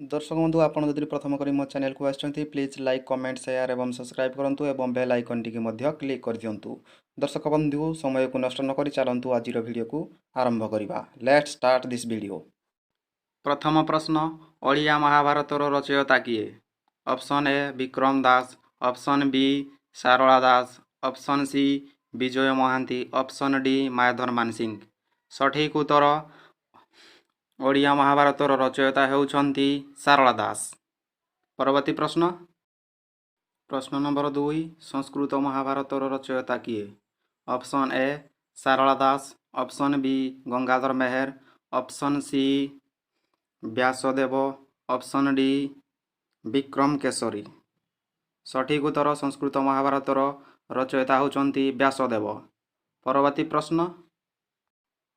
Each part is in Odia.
ଦର୍ଶକ ବନ୍ଧୁ, ଆପଣ ଯଦି ପ୍ରଥମ କରି ମୋ ଚ୍ୟାନେଲକୁ ଆସିଛନ୍ତି, ପ୍ଲିଜ୍ ଲାଇକ୍, କମେଣ୍ଟ, ସେୟାର ଏବଂ ସବସ୍କ୍ରାଇବ୍ କରନ୍ତୁ ଏବଂ ବେଲ୍ ଆଇକନ୍ଟିକି ମଧ୍ୟ କ୍ଲିକ୍ କରିଦିଅନ୍ତୁ। ଦର୍ଶକ ବନ୍ଧୁ, ସମୟକୁ ନଷ୍ଟ ନକରି ଚାଲନ୍ତୁ ଆଜିର ଭିଡ଼ିଓକୁ ଆରମ୍ଭ କରିବା। Let's start this video. ପ୍ରଥମ ପ୍ରଶ୍ନ, ଓଡ଼ିଆ ମହାଭାରତର ରଚୟିତା କିଏ? Option A Bikram Das, option B Sarala Das, option C Bijay Mohanty, option D Mayadhar Mansingh. ସଠିକ୍ ଉତ୍ତର, ଓଡ଼ିଆ ମହାଭାରତର ରଚୟିତା ହେଉଛନ୍ତି ସାରଳା ଦାସ। ପରବର୍ତ୍ତୀ ପ୍ରଶ୍ନ। ପ୍ରଶ୍ନ ନମ୍ବର 2, ସଂସ୍କୃତ ମହାଭାରତର ରଚୟିତା କିଏ? Option A Sarala Das, option B Gangadhar Meher, option C Vyasadeva, option D Bikram Keshari. ସଠିକ୍ ଉତ୍ତର, ସଂସ୍କୃତ ମହାଭାରତର ରଚୟିତା ହେଉଛନ୍ତି ବ୍ୟାସଦେବ। ପରବର୍ତ୍ତୀ ପ୍ରଶ୍ନ।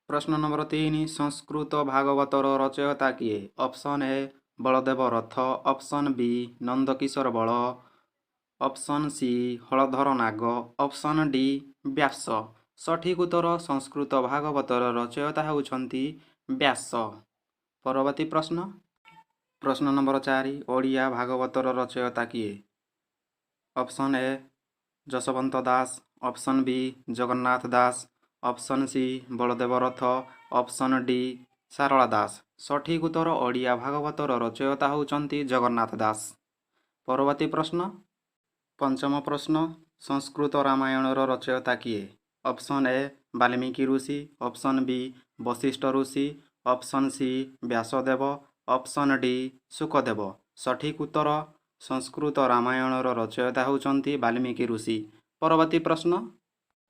ପ୍ରଶ୍ନ ନମ୍ବର 3, ସଂସ୍କୃତ ଭାଗବତର ରଚୟିତା କିଏ? ଅପସନ୍ ଏ ବଳଦେବ ରଥ, ଅପସନ୍ ବି ନନ୍ଦକିଶୋର ବଳ, ଅପସନ୍ ସି ହଳଧର ନାଗ, ଅପସନ୍ ଡି ବ୍ୟାସ। ସଠିକ୍ ଉତ୍ତର, ସଂସ୍କୃତ ଭାଗବତର ରଚୟିତା ହେଉଛନ୍ତି ବ୍ୟାସ। ପରବର୍ତ୍ତୀ ପ୍ରଶ୍ନ। ପ୍ରଶ୍ନ ନମ୍ବର 4, ଓଡ଼ିଆ ଭାଗବତର ରଚୟିତା କିଏ? Option A Jashobanta Das, option B Jagannath Das, option C Baladev Rath, option D Sarala Das. ସଠିକ୍ ଉତ୍ତର, ଓଡ଼ିଆ ଭାଗବତର ରଚୟିତା ହେଉଛନ୍ତି ଜଗନ୍ନାଥ ଦାସ। ପରବର୍ତ୍ତୀ ପ୍ରଶ୍ନ। ପଞ୍ଚମ ପ୍ରଶ୍ନ, ସଂସ୍କୃତ ରାମାୟଣର ରଚୟିତା କିଏ? ଅପସନ୍ ଏ ବାଲ୍ମୀକି ଋଷି, ଅପସନ୍ ବି ବଶିଷ୍ଠ ଋଷି, option C Vyasadev, option D Shukadev. ସଠିକ୍ ଉତ୍ତର, ସଂସ୍କୃତ ରାମାୟଣର ରଚୟିତା ହେଉଛନ୍ତି ବାଲ୍ମୀକି ଋଷି। ପରବର୍ତ୍ତୀ ପ୍ରଶ୍ନ।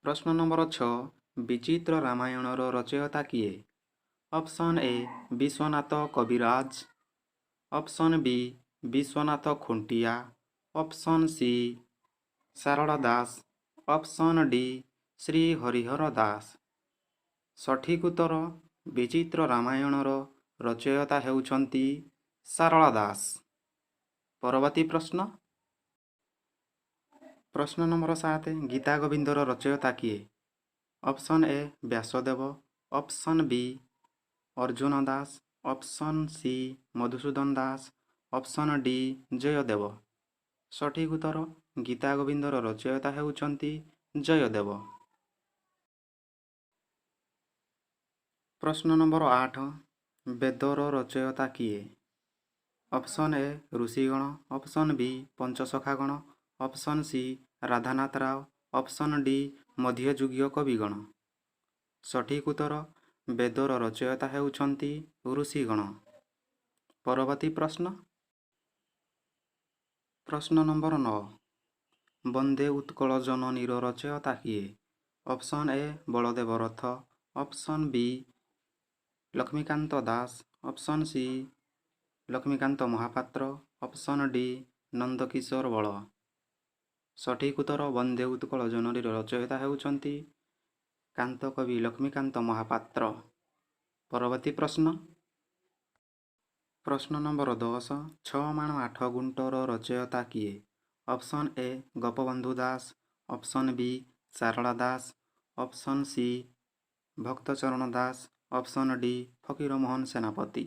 ପ୍ରଶ୍ନ ନମ୍ବର 6, ବିଚିତ୍ର ରାମାୟଣର ରଚୟିତା କିଏ? Option A Biswanath Kabiraj, option B Biswanath Khuntia, option C Sarala Das, option D Shri Harihar Das. ସଠିକ୍ ଉତ୍ତର, ବିଚିତ୍ର ରାମାୟଣର ରଚୟିତା ହେଉଛନ୍ତି ସାରଳା ଦାସ। ପରବର୍ତ୍ତୀ ପ୍ରଶ୍ନ। ପ୍ରଶ୍ନ ନମ୍ବର 7, ଗୀତା ଗୋବିନ୍ଦର ରଚୟିତା କିଏ? Option A Vyasadeva, option B Arjun Das, option C Madhusudan Das, option D Jaydev. ସଠିକ୍ ଉତ୍ତର, ଗୀତା ଗୋବିନ୍ଦର ରଚୟିତା ହେଉଛନ୍ତି ଜୟଦେବ। ପ୍ରଶ୍ନ ନମ୍ବର 8, ବେଦର ରଚୟିତା କିଏ? ଅପସନ୍ ଏ ଋଷିଗଣ, ଅପସନ୍ ବି ପଞ୍ଚସଖାଗଣ, option C Radhanath Rao, option D ମଧ୍ୟଯୁଗୀୟ କବିଗଣ। ସଠିକ୍ ଉତ୍ତର, ବେଦର ରଚୟିତା ହେଉଛନ୍ତି ଋଷିଗଣ। ପରବର୍ତ୍ତୀ ପ୍ରଶ୍ନ। ପ୍ରଶ୍ନ ନମ୍ବର 9, ବନ୍ଦେ ଉତ୍କଳ ଜନନୀର ରଚୟିତା କିଏ? Option A Baladev Rath, option B Laxmikanta Das, option C Laxmikanta Mohapatra, option D Nandakishore Bal. ସଠିକ୍ ଉତ୍ତର, ବନ୍ଦେ ଉତ୍କଳ ଜନନୀର ରଚୟିତା ହେଉଛନ୍ତି କାନ୍ତକବି ଲକ୍ଷ୍ମୀକାନ୍ତ ମହାପାତ୍ର। ପରବର୍ତ୍ତୀ ପ୍ରଶ୍ନ। ପ୍ରଶ୍ନ ନମ୍ବର 10, ଛଅ ମାଣ ଆଠ ଗୁଣ୍ଠର ରଚୟିତା କିଏ? Option A Gopabandhu Das, option B Sarala Das, option C Bhaktacharan Das, option D Fakirmohan Senapati.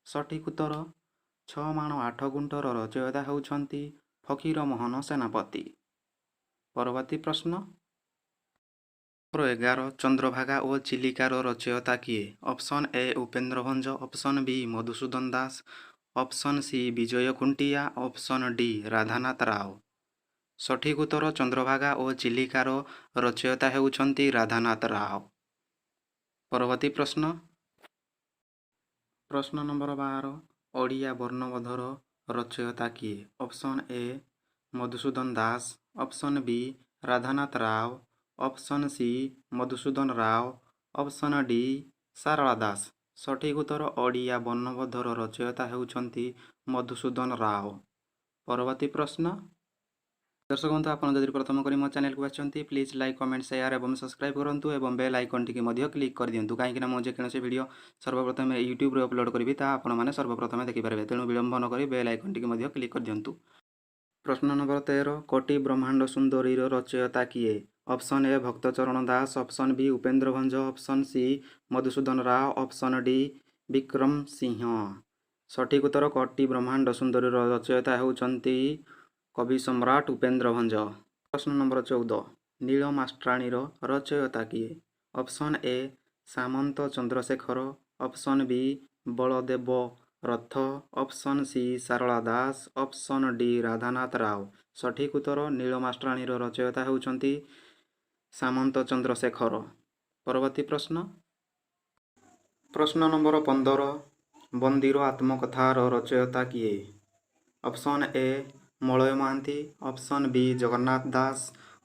ସଠିକ୍ ଉତ୍ତର, ଛଅ ମାଣ ଆଠ ଗୁଣ୍ଠର ରଚୟିତା ହେଉଛନ୍ତି ଫକୀରମୋହନ ସେନାପତି। ପରବର୍ତ୍ତୀ ପ୍ରଶ୍ନ। 11, ଚନ୍ଦ୍ରଭାଗା ଓ ଚିଲିକାର ରଚୟିତା କିଏ? Option A Upendra Bhanja, option B Madhusudan Das, option C Bijay Khuntia, option D Radhanath Rao. ସଠିକ୍ ଉତ୍ତର, ଚନ୍ଦ୍ରଭାଗା ଓ ଚିଲିକାର ରଚୟିତା ହେଉଛନ୍ତି ରାଧାନାଥ ରାଓ। ପରବର୍ତ୍ତୀ ପ୍ରଶ୍ନ। ପ୍ରଶ୍ନ ନମ୍ବର 12, ଓଡ଼ିଆ ବର୍ଣ୍ଣବୋଧର ରଚୟିତା କିଏ? Option A Madhusudan Das, option B Radhanath Rao, option C Madhusudan Rao, option D Sarala Das. ସଠିକ୍ ଉତ୍ତର, ଓଡ଼ିଆ ବର୍ଣ୍ଣବୋଧର ରଚୟିତା ହେଉଛନ୍ତି ମଧୁସୂଦନ ରାଓ। ପରବର୍ତ୍ତୀ ପ୍ରଶ୍ନ। ଦର୍ଶକ ବନ୍ଧୁ, ଆପଣ ଯଦି ପ୍ରଥମ କରି ମୋ ଚ୍ୟାନେଲକୁ ଆସିଛନ୍ତି, ପ୍ଲିଜ୍ ଲାଇକ୍, କମେଣ୍ଟ, ସେୟାର ଏବଂ ସବସ୍କ୍ରାଇବ୍ କରନ୍ତୁ ଏବଂ ବେଲ୍ ଆଇକନ୍ଟିକି ମଧ୍ୟ କ୍ଲିକ୍ କରିଦିଅନ୍ତୁ, କାହିଁକିନା ମୁଁ ଯେକୌଣସି ଭିଡ଼ିଓ ସର୍ବପ୍ରଥମେ ୟୁଟ୍ୟୁବରେ ଅପଲୋଡ଼ କରିବି, ତାହା ଆପଣମାନେ ସର୍ବପ୍ରଥମେ ଦେଖିପାରିବେ। ତେଣୁ ବିଳମ୍ବ ନକରି ବେଲ୍ ଆଇକନ୍ଟିକି ମଧ୍ୟ କ୍ଲିକ୍ କରିଦିଅନ୍ତୁ। ପ୍ରଶ୍ନ ନମ୍ବର 13, କୋଟି ବ୍ରହ୍ମାଣ୍ଡ ସୁନ୍ଦରୀର ରଚୟିତା କିଏ? Option A Bhaktacharan Das, option B Upendra Bhanja, option C Madhusudan Rao, option D Bikram Singh. ସଠିକ୍ ଉତ୍ତର କୋଟି ବ୍ରହ୍ମାଣ୍ଡ ସୁନ୍ଦରୀର ରଚୟିତା ହେଉଛନ୍ତି କବି ସମ୍ରାଟ ଉପେନ୍ଦ୍ର ଭଞ୍ଜ। ପ୍ରଶ୍ନ ନମ୍ବର 14, ନୀଳ ମାଷ୍ଟ୍ରାଣୀର ରଚୟିତା କିଏ? Option A Samanta Chandrasekhar, option B Baladev Rath, option C Sarala Das, option D Radhanath Rao. ସଠିକ୍ ଉତ୍ତର ନୀଳ ମାଷ୍ଟ୍ରାଣୀର ରଚୟିତା ହେଉଛନ୍ତି ସାମନ୍ତ ଚନ୍ଦ୍ରଶେଖର। ପରବର୍ତ୍ତୀ ପ୍ରଶ୍ନ, ପ୍ରଶ୍ନ ନମ୍ବର 15, ବନ୍ଦୀର ଆତ୍ମକଥାର ରଚୟିତା କିଏ? Option A Malay Mohanty, option B Jagannath Das,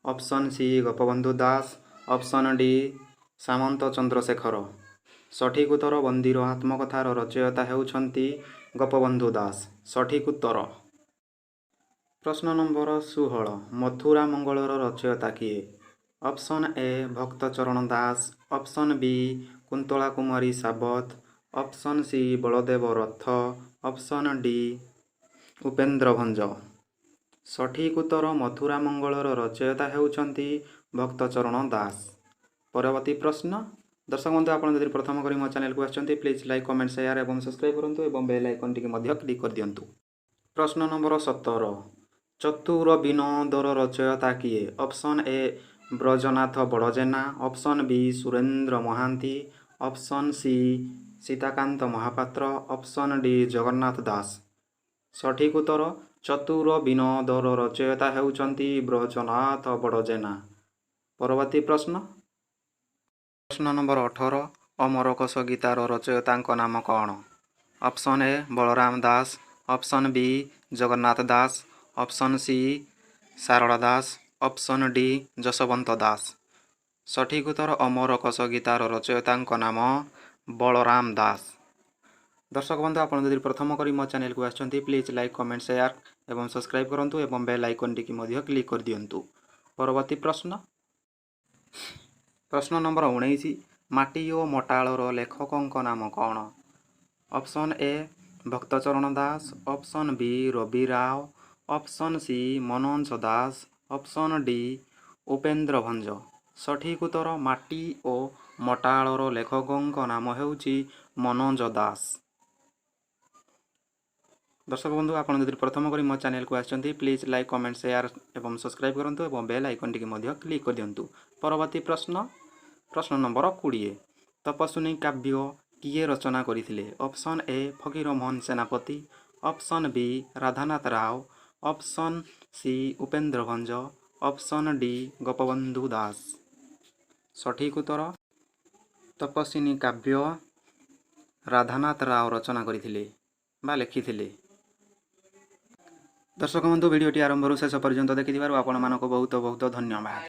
option C Gopabandhu Das, option D Samanta Chandrashekhar. ସଠିକ୍ ଉତ୍ତର ବନ୍ଦୀର ଆତ୍ମକଥାର ରଚୟିତା ହେଉଛନ୍ତି ଗୋପବନ୍ଧୁ ଦାସ। ସଠିକ୍ ଉତ୍ତର। ପ୍ରଶ୍ନ ନମ୍ବର 16, ମଥୁରା ମଙ୍ଗଳର ରଚୟିତା କିଏ? Option A Bhakta Charan Das, option B Kuntala Kumari Sabat, option C Baladev Rath, option D Upendra Bhanja. ସଠିକ୍ ଉତ୍ତର ମଥୁରା ମଙ୍ଗଳର ରଚୟିତା ହେଉଛନ୍ତି ଭକ୍ତଚରଣ ଦାସ। ପରବର୍ତ୍ତୀ ପ୍ରଶ୍ନ। ଦର୍ଶକ ବନ୍ଧୁ, ଆପଣ ଯଦି ପ୍ରଥମ କରି ମୋ ଚ୍ୟାନେଲକୁ ଆସିଛନ୍ତି, ପ୍ଲିଜ୍ ଲାଇକ୍, କମେଣ୍ଟ, ସେୟାର ଏବଂ ସବସ୍କ୍ରାଇବ୍ କରନ୍ତୁ ଏବଂ ବେଲ୍ ଆଇକନ୍ଟିକି ମଧ୍ୟ କ୍ଲିକ୍ କରିଦିଅନ୍ତୁ। ପ୍ରଶ୍ନ ନମ୍ବର 17, ଚତୁର ବିନୋଦର ରଚୟିତା କିଏ? Option A Brajanath Badajena, option B Surendra Mohanty, option C Sitakant Mohapatra, option D Jagannath Das. ସଠିକ୍ ଉତ୍ତର ଚତୁର ବିନୋଦର ରଚୟିତା ହେଉଛନ୍ତି ବ୍ରଜନାଥ ବଡ଼ଜେନା। ପରବର୍ତ୍ତୀ ପ୍ରଶ୍ନ, ପ୍ରଶ୍ନ ନମ୍ବର 18, ଅମରକୋଷ ଗୀତାର ରଚୟିତାଙ୍କ ନାମ କ'ଣ? Option A Balaram Das, option B Jagannath Das, option C Sarala Das, option D Jashobanta Das. ସଠିକ୍ ଉତ୍ତର ଅମରକୋଷ ଗୀତାର ରଚୟିତାଙ୍କ ନାମ ବଳରାମ ଦାସ। ଦର୍ଶକ ବନ୍ଧୁ, ଆପଣ ଯଦି ପ୍ରଥମ କରି ମୋ ଚ୍ୟାନେଲକୁ ଆସିଛନ୍ତି, ପ୍ଲିଜ୍ ଲାଇକ୍, କମେଣ୍ଟ, ସେୟାର ଏବଂ ସବସ୍କ୍ରାଇବ୍ କରନ୍ତୁ ଏବଂ ବେଲ୍ ଆଇକନ୍ଟିକି ମଧ୍ୟ କ୍ଲିକ୍ କରିଦିଅନ୍ତୁ। ପରବର୍ତ୍ତୀ ପ୍ରଶ୍ନ, ପ୍ରଶ୍ନ ନମ୍ବର 19, ମାଟି ଓ ମଟାଳର ଲେଖକଙ୍କ ନାମ କ'ଣ? Option A Bhakta Charan Das, option B Rabi Rao, option C Manoj Das, option D Upendra Bhanja. ସଠିକ୍ ଉତ୍ତର ମାଟି ଓ ମଟାଳର ଲେଖକଙ୍କ ନାମ ହେଉଛି ମନୋଜ ଦାସ। ଦର୍ଶକ ବନ୍ଧୁ, ଆପଣ ଯଦି ପ୍ରଥମ କରି ମୋ ଚ୍ୟାନେଲକୁ ଆସିଛନ୍ତି, ପ୍ଲିଜ୍ ଲାଇକ୍, କମେଣ୍ଟ, ସେୟାର ଏବଂ ସବସ୍କ୍ରାଇବ୍ କରନ୍ତୁ ଏବଂ ବେଲ୍ ଆଇକନ୍ଟିକି ମଧ୍ୟ କ୍ଲିକ୍ କରିଦିଅନ୍ତୁ। ପରବର୍ତ୍ତୀ ପ୍ରଶ୍ନ, ପ୍ରଶ୍ନ ନମ୍ବର 20, ତପସ୍ୱିନୀ କାବ୍ୟ କିଏ ରଚନା କରିଥିଲେ? Option A Fakir Mohan Senapati, option B Radhanath Rao, option C Upendra Bhanja, option D Gopabandhu Das. ସଠିକ୍ ଉତ୍ତର ତପସ୍ୱିନୀ କାବ୍ୟ ରାଧାନାଥ ରାଓ ରଚନା କରିଥିଲେ ବା ଲେଖିଥିଲେ। ଦର୍ଶକ ବନ୍ଧୁ, ଭିଡ଼ିଓଟି ଆରମ୍ଭରୁ ଶେଷ ପର୍ଯ୍ୟନ୍ତ ଦେଖିଥିବାରୁ ଆପଣମାନଙ୍କୁ ବହୁତ ବହୁତ ଧନ୍ୟବାଦ।